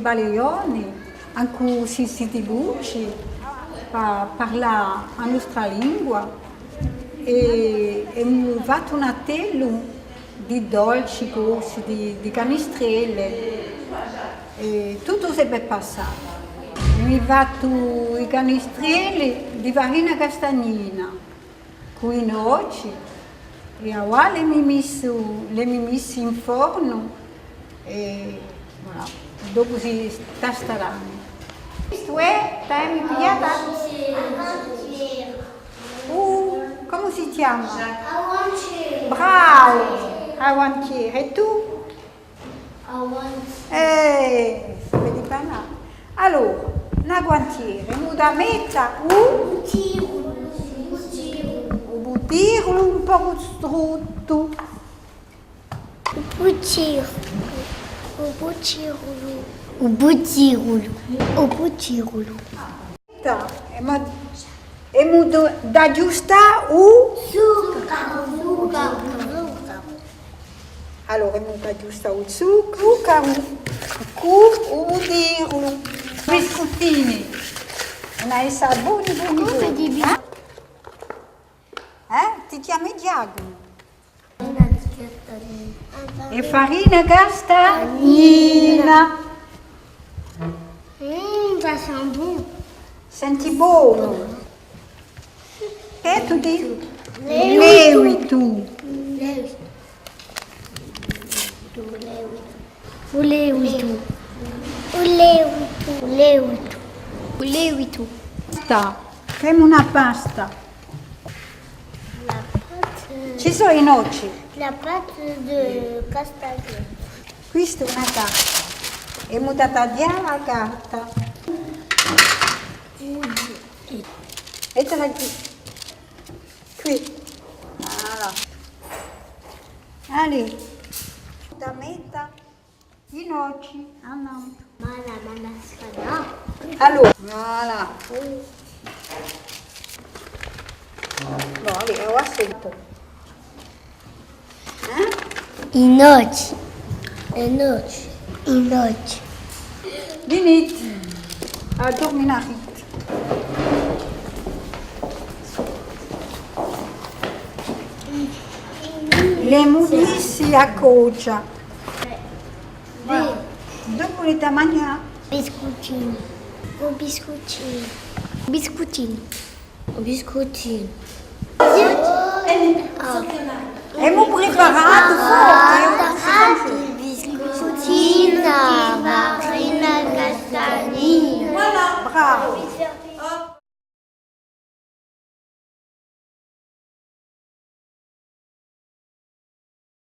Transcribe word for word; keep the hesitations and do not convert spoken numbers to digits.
Balioni, ancu si, si dice, pà parlà a nostra lingua, è, è emu fattu un attellu di dolci, cosi, di, di canistrelle, è tuttu s'hè bè passatu. Mi fattu i canistrelli di farina castagnina, cù i noci, è avà l'emu missu, l'emu missu in fornu, è voilà, dopu si tastaranu. Questu hè, t'hai pigliata? Uh, cumu si chjama? Avantieri. Bravu! Avantieri. È tù? Avantieri. Eh, si vedi bè. Allora, in avantieri, emu da metta u? Buttirulu. U buttirulu un pocu struttu. U buttirulu. U buttirulu. U buttirulu. U buttirulu. Emu, emu da, da aghjustà u? Zuccaru, zuccaru, zuccaru. Allora, emu da aghjustà u zuccaru, zuccaru cù u buttirulu. Biscuttini. Ùn hai saboni, boni, boni, eh? Eh? Ti chjami Ghjacumu? È farina castagnina. Mm, ça sent bon. Senti bonu. Chì tù dici? Levitu. Levitu. U levitu. U levitu. U levitu. U levitu. Sta. Femu una pasta. La pâte. Ci sò i noci. La pâte de castagnette. Questa hè una carta. Emu da taglià a carta. Mettila quì. Quì. Voilà. Allez. Da metta i noci, annantu. Ma la, ma la scala. Allora, voilà. Bon, allez, avà senti. Eh? I noci. I noci. I noci. Venite. À terminà. L'emu missi à cocia. Dopu l'emu da magnà. Biscuttini. U biscuttini. Biscuttini. U biscuttini. Emu preparatu forti.